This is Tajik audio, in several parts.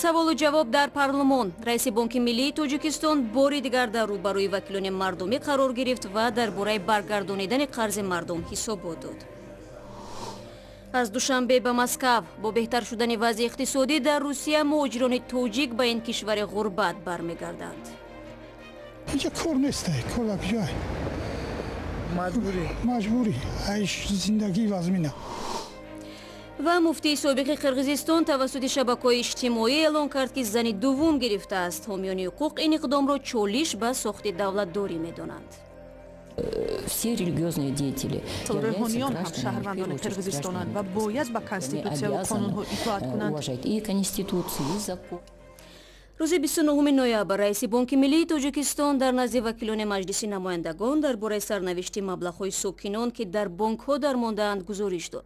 Саволу ҷавоб дар парлумон. Раиси Бонки миллии Тоҷикистон бори дигар дар рӯбарӯи вакилони мардумӣ қарор гирифт ва дар бораи баргардонидани қарзи мардум ҳисобот дод. Аз Душанбе ба Москав. Бо беҳтар шудани вазъи иқтисодӣ дар Русия, муҳоҷирони тоҷик ба ин кишвари ғурбат бармегарданд. Инҷа кор нест, кор ҷой. Маҷбурӣ. Маҷбурӣ, айш зиндагӣ вазмина. Ва муфтии собиқи Қирғизистон тавассути шабакаҳои иҷтимоӣ эълон кард, ки зани дуввум гирифтааст. Ҳомиёни ҳуқуқ ин иқдомро чолиш ба сохти давлатдорӣ медонанд. Все религиозные деятели Рӯҳониён ҳам шаҳрвандони Қирғизистонанд ва бояд ба конститутсия ва қонунҳо итоат кунанд. Уважать и конституцию, и закон. Рӯзи 29 ноябр раиси Бонки миллии Тоҷикистон дар назди вакилони Маҷлиси намояндагон дар бораи сарнавишти маблағҳои сокинон, ки дар бонкҳо дармондаанд, гузориш дод.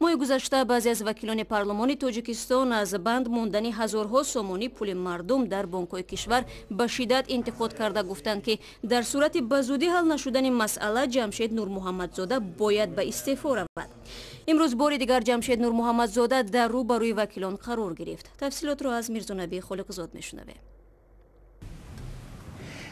Моҳи гузашта баъзе аз вакилони парлумони Тоҷикистон аз банд мондани ҳазорҳо сомонӣ пули мардум дар бонкҳои кишвар ба шиддат интиқод карда, гуфтанд, ки дар сурати ба зудӣ ҳал нашудани масъала Ҷамшед Нурмуҳаммадзода бояд ба истеъфо равад. Имрӯз бори дигар Ҷамшед Нурмуҳаммадзода дар рӯ ба рӯи вакилон қарор гирифт. Тафсилотро аз Мирзонаби Холиқзод мешунавем.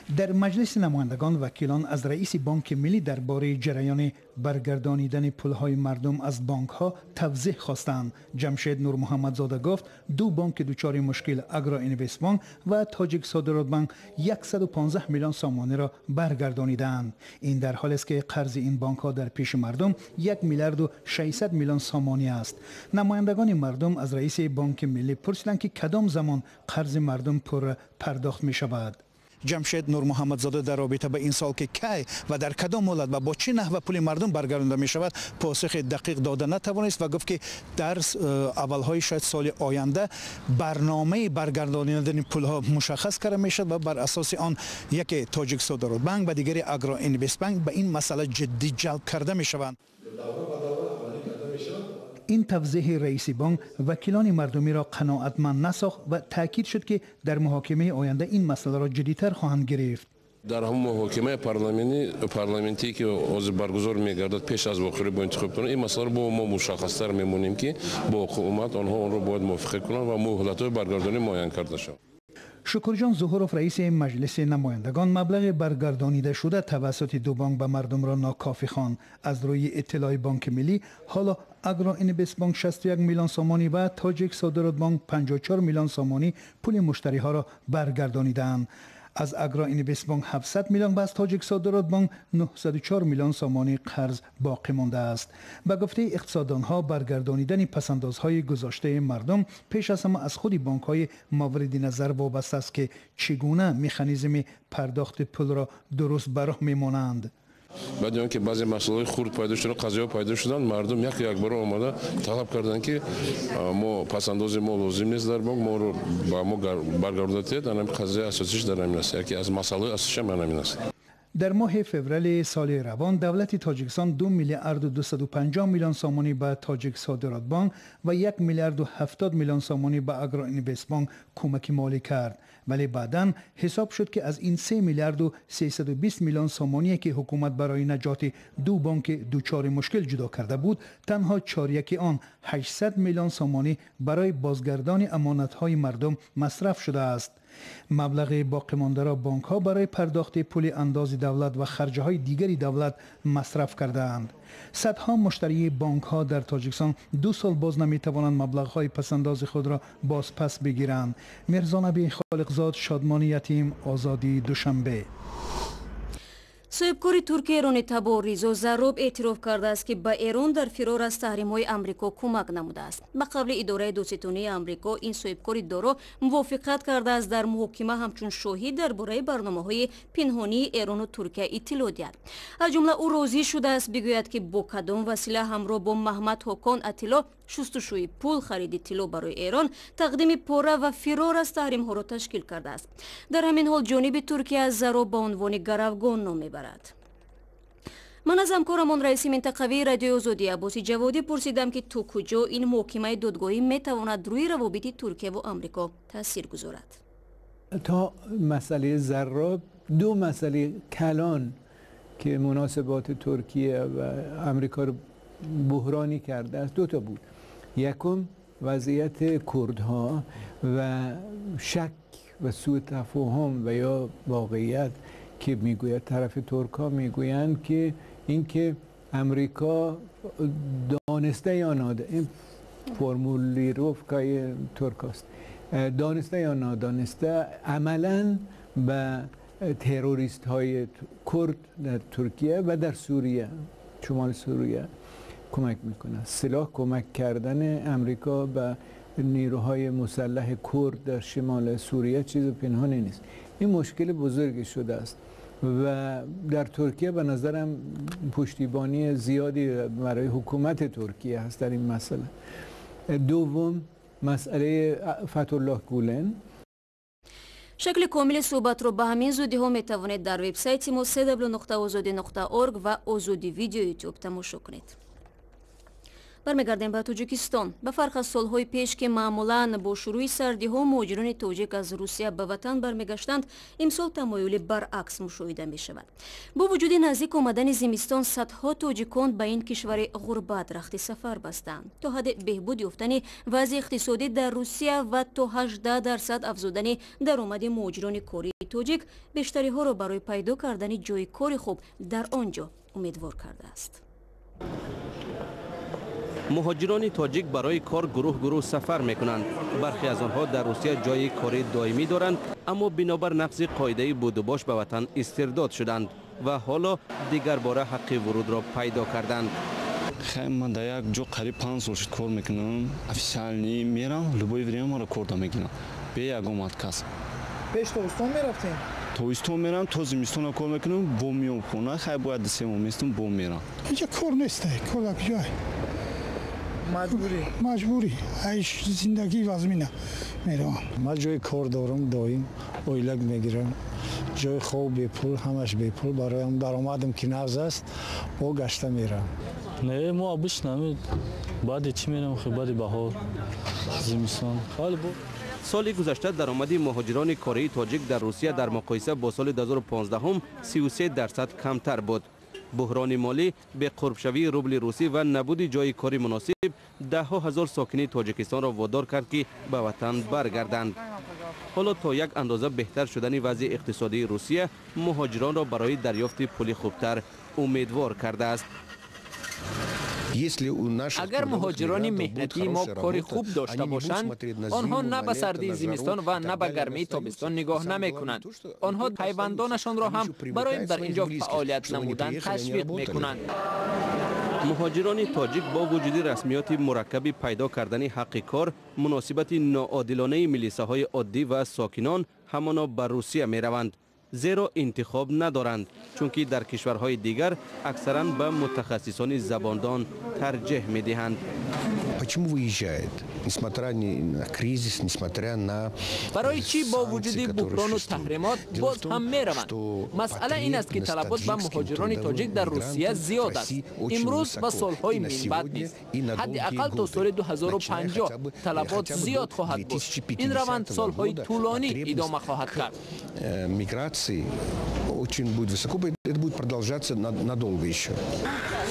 Дар Маҷлиси намояндагон вакилон аз раиси Бонки миллӣ дар бораи ҷараёни баргардонидани пулҳои мардум аз бонкҳо тавзеҳ хостанд. Ҷамшед Нурмуҳаммадзода гуфт, ду бонки дучори мушкил, Агроинвестбонк ва Тоҷик Содиротбанк, 115 миллион сомониро баргардонидаанд. Ин дар ҳолест, ки қарзи ин бонкҳо дар пеши мардум 1 миллиарду 600 миллион сомонӣ аст. Намояндагони мардум аз раиси Бонки миллӣ пурсиданд, ки кадом замон қарзи мардум пурра пардохт мешавад. Ҷамшед Нурмуҳаммадзода дар робита ба ин сол, ки кай ва дар кадом ҳолат ва бо чӣ наҳва пули мардум баргардонда мешавад, посухи дақиқ дода натавонист ва гуфт, ки дар аввалҳои шояд соли оянда барномаи баргардонидани пулҳо мушаххас карда мешавад ва бар асоси он яке Тоҷик Содиротбанк ва дигари Агроинвестбанк ба ин масъала ҷиддӣ ҷалб карда мешаванд. Ин тавзеҳи раиси бонк вакилони мардумиро қаноатманд насохт ва таъкид шуд, ки дар муҳокимаи оянда ин масъаларо ҷиддитар хоҳанд гирифт. Дар ҳамон муҳокимаи парламентие, ки ҳозир баргузор мегардад пеш аз вохӯрӣ бо интихобкунон, ин масъаларо бо мо мушаххастар мемонем, ки бо ҳукумат онҳо онро бояд мувофиқа кунанд ва муҳлатҳои баргардонӣ муайян карда шавад. Шукурҷон Зуҳуров, раиси Маҷлиси намояндагон, маблағи баргардонидашуда тавассути ду бонк ба мардумро нокофӣ хонд. Аз рӯи иттилои Бонки миллӣ, ҳоло Агроинвестбонк 61 миллион сомонӣ ва Тоҷик Содиротбонк 54 миллион сомонӣ пули муштариҳоро баргардонидаанд. Аз Агроинвестбонк 700 миллион ва аз Тоҷик Содиротбонк 904 миллион сомонӣ қарз боқӣ мондааст. Ба гуфтаи иқтисоддонҳо, баргардонидани пасандозҳои гузоштаи мардум пеш аз ҳама аз худи бонкҳои мавриди назар вобаста аст, ки чӣ гуна механизми пардохти пулро дуруст ба роҳ мемонанд. Баъди он ки баъзе масъалаҳои хурд пайдо шуданд, қазияҳо пайдо шуданд, мардум як якбора омада талаб карданд, ки мо пасандози мо лозим нест дар бонк, моро ба мо баргардонида диҳед. Анами қазияи асосиш дар ҳамин аст, яке аз масъалаҳои асосишам ҳамин аст. Дар моҳи феврали соли равон давлати Тоҷикистон 2 миллиарду 250 миллион сомонӣ ба Тоҷик Содиротбонк ва 1 миллиарду 70 миллион сомонӣ ба Агроинвестбонк кӯмаки молӣ кард, вале баъдан ҳисоб шуд, ки аз ин 3 миллиарду 320 миллион сомоние, ки ҳукумат барои наҷоти ду бонки дучори мушкил ҷудо карда буд, танҳо чоряки он, 800 миллион сомонӣ, барои бозгардони амонатҳои мардум масраф шудааст. Маблағи боқимондаро бонкҳо барои пардохти пули андози давлат ва харҷаҳои дигари давлат масраф кардаанд. Садҳо муштарии бонкҳо дар Тоҷикистон 2 сол боз наметавонанд маблағҳои пасандози худро бозпас бигиранд. Мирзонаби Холиқзод, Шодмони Ятим, Озодӣ, Душанбе. Соҳибкори турки эрони табор Ризо Зарроб эътироф кардааст, ки ба Эрон дар фирор аз таҳримҳои Амрико кӯмак намудааст. Ба қавли идораи додситонии Амрико, ин соҳибкори доро мувофиқат кардааст дар муҳокима ҳамчун шоҳид дар бораи барномаҳои пинҳонии Эрону Туркия иттилоъ диҳад. Аз ҷумла ӯ розӣ шудааст бигӯяд, ки бо кадом васила ҳамроҳ бо Маҳмад Ҳокон Атило шустушӯи пул, хариди тилло барои Эрон, тақдими пора ва фирор аз таҳримҳоро ташкил кардааст. Дар ҳамин ҳол ҷониби Туркия аз Зарроб ба унвони гаравгон ном мебарад. Ман аз ҳамкорамон, раиси минтақавии Радиои Озодӣ Аббоси Ҷаводӣ пурсидам, ки то куҷо ин муҳокимаи додгоҳӣ метавонад рӯи равобити Туркияву Амрико таъсир гузорад. То масъалаи Зарроб ду масъалаи калон, ки муносибати Туркия ва Амрико رو بحرانی کرده است، دو تا بود. یکم وضعیت کردها و شک و سوء تفاهم و یا واقعیت که میگوید طرف ترک‌ها میگویند که اینکه امریکا دانسته یا نادانسته، این فرمولیروفکای ترکاست، دانسته یا نادانسته عملاً به تروریست های کرد در ترکیه و در سوریه، شمال سوریه کمک میکنه. سلاح کمک کردن امریکا به نیروهای مسلح کرد در شمال سوریه چیز پنهانی نیست. این مشکل بزرگی شده است و در ترکیه به نظرم پشتیبانی زیادی برای حکومت ترکیه هست در این مسئله. دوم مسئله فتح‌الله گولن. شکل کامل صحبت رو به همین زودی ها می توانید در وبسایت ما cw.ozodi.org و озоди видео یوتیوب تماشا کنید. برمیگردیم به тоҷикистон. Ба фарқ аз солҳои пеш, ки маъмулан бо шурӯи сардиҳо муҳоҷирони тоҷик аз Русия ба ватан бармегаштанд, имсол тамоюли баръакс мушоҳида мешавад. Бо вуҷуди наздик омадани зимистон, садҳо тоҷикон ба ин кишвари ғурбат рахти сафар бастанд. То ҳадди беҳбуд ёфтани вазъи иқтисодӣ дар Русия ва то 18% афзудани даромади муҳоҷирони кории тоҷик бештариҳоро барои пайдо кардани ҷойи кори хуб дар он ҷо умедвор кардааст. Муҳоҷирони тоҷик барои кор гурӯҳ гурӯҳ сафар мекунанд. Бархе аз онҳо дар Русия ҷойи кори доимӣ доранд, аммо бинобар нақзи қоидаи будубош ба ватан истирдод шуданд ва ҳоло дигарбора ҳаққи вурудро пайдо карданд. Ман дар як ҷо қариб 5 сол шуд кор мекунам, официально мерам, любое время маро кор да мегирам, бе ягон отказ. Пеш тобистон мерафтем? Тобистон мерам, то зимистона кор мекунам, бо миём хона, хай бояд 2-3 моҳ местум, бо мерам. Инҷа кор нест, кор дар куҷое? Маҷбурӣ? Маҷбурӣ. Айш зиндагӣ вазмина меравам. Ман ҷои кор дорам, доим ойлак мегирам. Ҷои хоб бепул, ҳамаш бепул. Бароям даромадам ки нағз аст, бо гашта мерам. Не, мо обычно баъди чӣ мерам, баъди баҳор, зимистон. Соли гузашта даромади муҳоҷирони кории тоҷик дар Русия дар муқоиса бо соли 2015 33% камтар буд. Буҳрони молӣ, беқурбшавии рубли русӣ ва набуди ҷойи кори муносиб даҳҳо ҳазор сокини Тоҷикистонро водор кард, ки ба ватан баргарданд. Ҳоло то як андоза беҳтар шудани вазъи иқтисодии Русия муҳоҷиронро барои дарёфти пули хубтар умедвор кардааст. Агар муҳоҷирони меҳнатии мо кори хуб дошта бошанд, онҳо на ба сардии зимистон ва на ба гармии тобистон нигоҳ намекунанд. Онҳо пайвандонашонро ҳам барои дар ин ҷо фаъолият намудан ташвиқ мекунанд. Муҳоҷирони тоҷик бо вуҷуди расмиёти мураккаби пайдо кардани ҳаққи кор, муносибати ноодилонаи милисаҳои оддӣ ва сокинон ҳамоно ба Русия мераванд, зеро интихоб надоранд, чунки дар кишварҳои дигар аксаран ба мутахассисони забондон тарҷеҳ медиҳанд. Почему выезжает? Несмотря на кризис, несмотря на барои чӣ бо вуҷуди буҳрону таҳримот боз ҳам мераванд? Масъала ин аст, ки талабот ба муҳоҷирони тоҷик дар Русия зиёд аст. Имрӯз ва солҳои минбаъд низ ҳадди ақал то соли 2050 талабот зиёд хоҳад буд. Ин раванд солҳои тӯлонӣ идома хоҳад кард. Миграции очень будет высоко, это будет продолжаться надолго еще.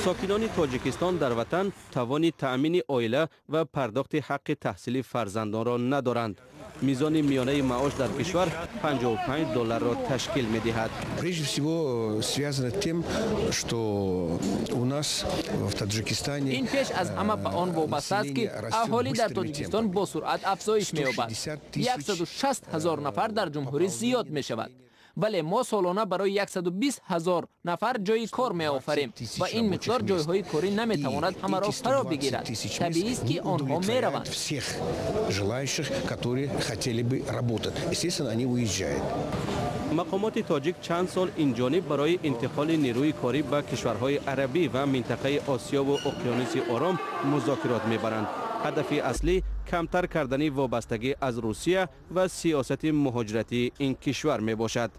Сокинони Тоҷикистон дар ватан тавони таъмини оила ва пардохти ҳаққи таҳсили фарзандонро надоранд. Мизони миёнаи маош дар кишвар 55 долларро ташкил медиҳад. Прежде всего связано тем, что у нас в Таджикистане ин пеш аз ҳама ба он вобаста аст, ки аҳолӣ дар Тоҷикистон бо суръат афзоиш меёбад. 160 ҳазор нафар дар ҷумҳурӣ зиёд мешавад. Вале мо солона барои 120 ҳазор нафар ҷойи кор меофарем ва ин миқдор ҷойҳои корӣ наметавонад ҳамаро фаро бигирад. Табиист, ки онҳо мераванд. Всех желающих, которые хотели бы работать. Естественно, они уезжают. Мақомоти тоҷик чанд сол инҷониб барои интиқоли нерӯи корӣ ба кишварҳои арабӣ ва минтақаи Осиёву Уқёнуси Ором музокирот мебаранд. Ҳадафи аслӣ камтар кардани вобастагӣ аз Русия ва сиёсати муҳоҷиратии ин кишвар мебошад.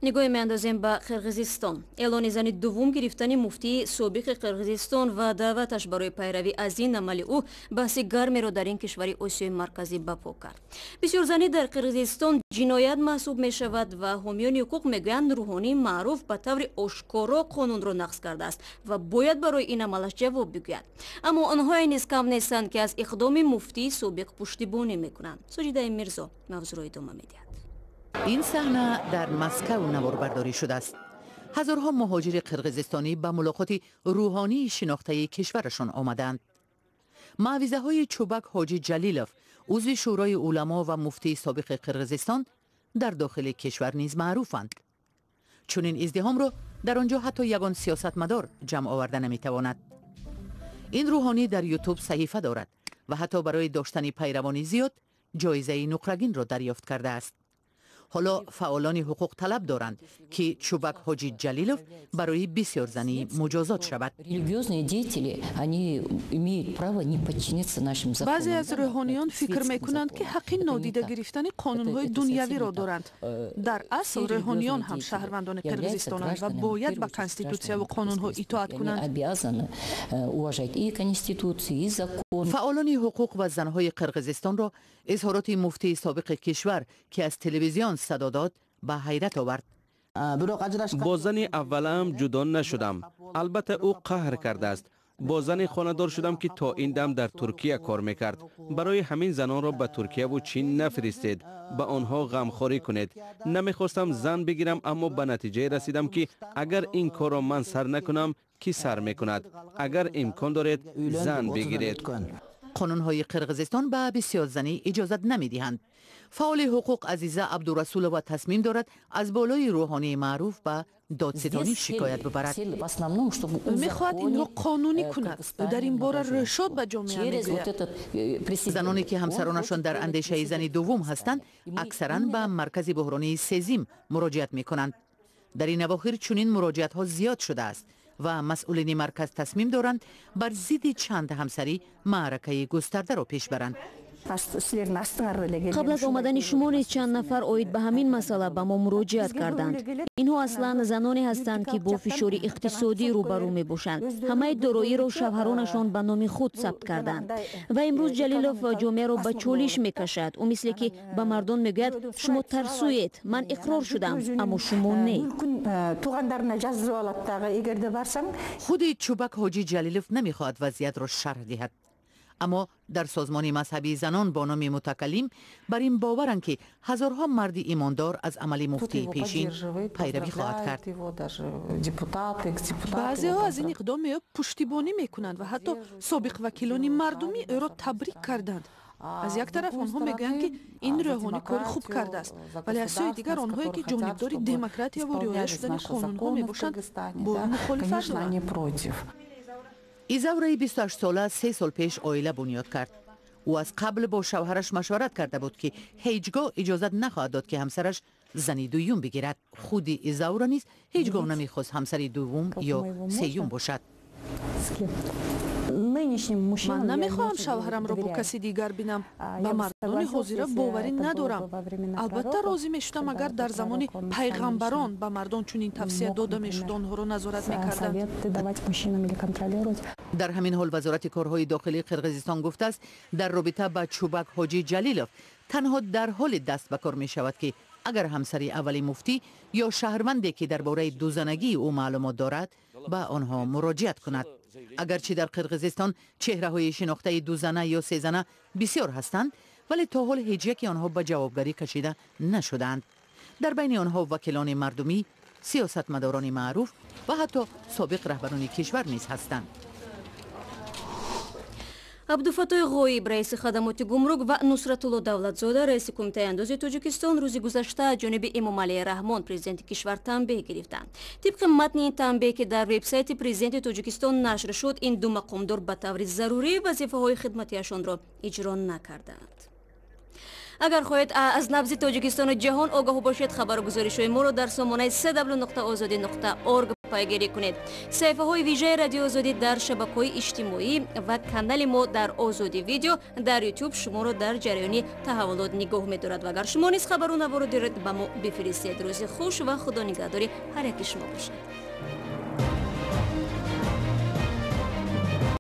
Нигоҳе меандозем ба Қирғизистон. Эълони зани дуввум гирифтани муфтии собиқи Қирғизистон ва даъваташ барои пайравӣ аз ин амали ӯ баҳси гармеро дар ин кишвари Осиёи Марказӣ ба по кард. Бисёрзанӣ дар Қирғизистон ҷиноят маҳсуб мешавад ва ҳомиёни ҳуқуқ мегӯянд, рӯҳонии маъруф ба таври ошкоро қонунро нақз кардааст ва бояд барои ин амалаш ҷавоб бигӯяд. Аммо онҳое низ кам нестанд, ки аз иқдоми муфтии собиқ пуштибонӣ мекунанд. Соҷидаи Мирзо мавзӯъро идома медиҳад. Ин саҳна дар Москав наворбардорӣ шудааст. Ҳазорҳо муҳоҷири қирғизистонӣ ба мулоқоти рӯҳонии шинохтаи кишварашон омадаанд. Маъвизаҳои Чӯбак Ҳоҷи Ҷалилов, узви Шӯрои уламо ва муфтии собиқи Қирғизистон, дар дохили кишвар низ маъруфанд. Чунин издиҳомро дар он ҷо ҳатто ягон сиёсатмадор ҷамъ оварда наметавонад. Ин рӯҳонӣ дар Ютуб саҳифа дорад ва ҳатто барои доштани пайравони зиёд ҷоизаи нуқрагинро дарёфт кардааст. Ҳоло фаъолони ҳуқуқ талаб доранд, ки Чӯбак Ҳоҷи Ҷалилов барои бисёрзанӣ муҷозот шавад. Баъзе аз рӯҳониён фикр мекунанд, ки ҳаққи нодида гирифтани қонунҳои дунявиро доранд. Дар асл рӯҳониён ҳам шаҳрвандони Қирғизистонанд ва бояд ба конститутсияву қонунҳо итоат кунанд. Фаъолони ҳуқуқ ва занҳои Қирғизистонро изҳороти муфтии собиқи кишвар, ки аз телевизион садо дод, ба ҳайрат овард. Бо зани аввалаам ҷудо нашудам. Албатта, ӯ қаҳр кардааст. Бо зане хонадор шудам, ки то ин дам дар Туркия кор мекард. Барои ҳамин занонро ба Туркияву Чин нафиристед, ба онҳо ғамхорӣ кунед. Намехостам зан бигирам, аммо ба натиҷае расидам, ки агар ин корро ман сар накунам, кӣ сар мекунад? Агар имкон доред, зан бигиред. Қонунҳои Қирғизистон ба бисёрзанӣ иҷозат намедиҳанд. Фаъоли ҳуқуқ Азиза Абдурасулова тасмим дорад аз болои рӯҳонии маъруф ба додситонӣ шикоят бибарад. Ӯ мехоҳад инро қонунӣ кунад. Ӯ дар ин бора рӯшод ба ҷомеа мегӯяд. Заноне ки ҳамсаронашон дар андешаи зани дуввум ҳастанд, аксаран ба маркази буҳронии Сезим муроҷиат мекунанд. Дар ин авохир чунин муроҷиатҳо зиёд шудааст ва масъулини марказ тасмим доранд, бар зидди чанд ҳамсарӣ маъракаи густардаро пеш баранд. Қабл аз омадани шумо низ чанд нафар оид ба ҳамин масъала ба мо муроҷиат карданд. Инҳо аслан заноне ҳастанд, ки бо фишори иқтисодӣ рӯбарӯ мебошанд. Ҳамаи дороиро шавҳаронашон ба номи худ сабт карданд. Ва имрӯз Ҷалилов ҷомеаро ба чолиш мекашад. Ӯ мисле ки ба мардон мегӯяд: шумо тарсуед, ман иқрор шудам, аммо шумо не. Худи Чӯбак Ҳоҷи Ҷалилов намехоҳад вазъиятро шарҳ диҳад. Аммо дар созмони мазҳабии занон бо номи Мутакаллим бар ин боваранд, ки ҳазорҳо марди имондор аз амали муфтии пешин пайравӣ хоҳад кард. Баъзеҳо аз ин иқдоми ӯ пуштибонӣ мекунанд ва ҳатто собиқ вакилони мардумӣ ӯро табрик карданд. Аз як тараф онҳо мегӯянд, ки ин рӯҳонӣ кори хуб кардааст, вале аз сӯи дигар онҳое, ки ҷонибдори демократияву риоя шудани қонунҳо мебошанд, бо ӯ мухолифат доранд. Изавраи 28сола 3 сол пеш оила бунёд кард. Ӯ аз қабл бо шавҳараш машварат карда буд, ки ҳеҷ гоҳ иҷозат нахоҳад дод, ки ҳамсараш зани дуюм бигирад. Худи Изавра низ ҳеҷ гоҳ намехост ҳамсари дуввум ё сеюм бошад. Ман намехоҳам шавҳарамро бо каси дигар бинам. Ба мардони ҳозира боварӣ надорам. Албатта, розӣ мешудам, агар дар замони пайғамбарон ба мардон чунин тавсия дода мешуд, онҳоро назорат мекарданд. Дар ҳамин ҳол Вазорати корҳои дохилии Қирғизистон гуфтааст, дар робита ба Чӯбак Ҳоҷи Ҷалилов танҳо дар ҳоле даст ба кор мешавад, ки агар ҳамсари аввали муфтӣ ё шаҳрванде, ки дар бораи дузанагии ӯ маълумот дорад, ба онҳо муроҷиат кунад. Агарчи дар Қирғизистон чеҳраҳои шинохтаи дузана ё сезана бисёр ҳастанд, вале то ҳол ҳеҷ яке онҳо ба ҷавобгарӣ кашида нашудаанд. Дар байни онҳо вакилони мардумӣ, сиёсатмадорони маъруф ва ҳатто собиқ раҳбарони кишвар низ ҳастанд. Абдуфаттои Ғоиб, раиси хадамоти гумрук, ва Нусратулло Давлатзода, раиси Кумитаи андози Тоҷикистон, рӯзи гузашта аз ҷониби Эмомалӣ Раҳмон, президенти кишвар, танбеҳ гирифтанд. Тибқи матни ин танбеҳ, ки дар вебсайти президенти Тоҷикистон нашр шуд, ин ду мақомдор ба таври зарурӣ вазифаҳои хидматиашонро иҷро накардаанд. Агар хоҳед аз набзи Тоҷикистону ҷаҳон огаҳ бошед, хабару гузоришҳои моро дар сомонаи cw.ozodi.org. Пайгирӣ кунед саҳифаҳои вижаи Радиои Озодӣ дар шабакаҳои иҷтимоӣ ва канали мо дар Озодӣ Видео дар Ютуб шуморо дар ҷараёни таҳаввулот нигоҳ медорад. Ва агар шумо низ хабару наворо доред, ба мо бифиристед. Рӯзи хуш ва Худо нигаҳдори ҳар яки шумо бошад.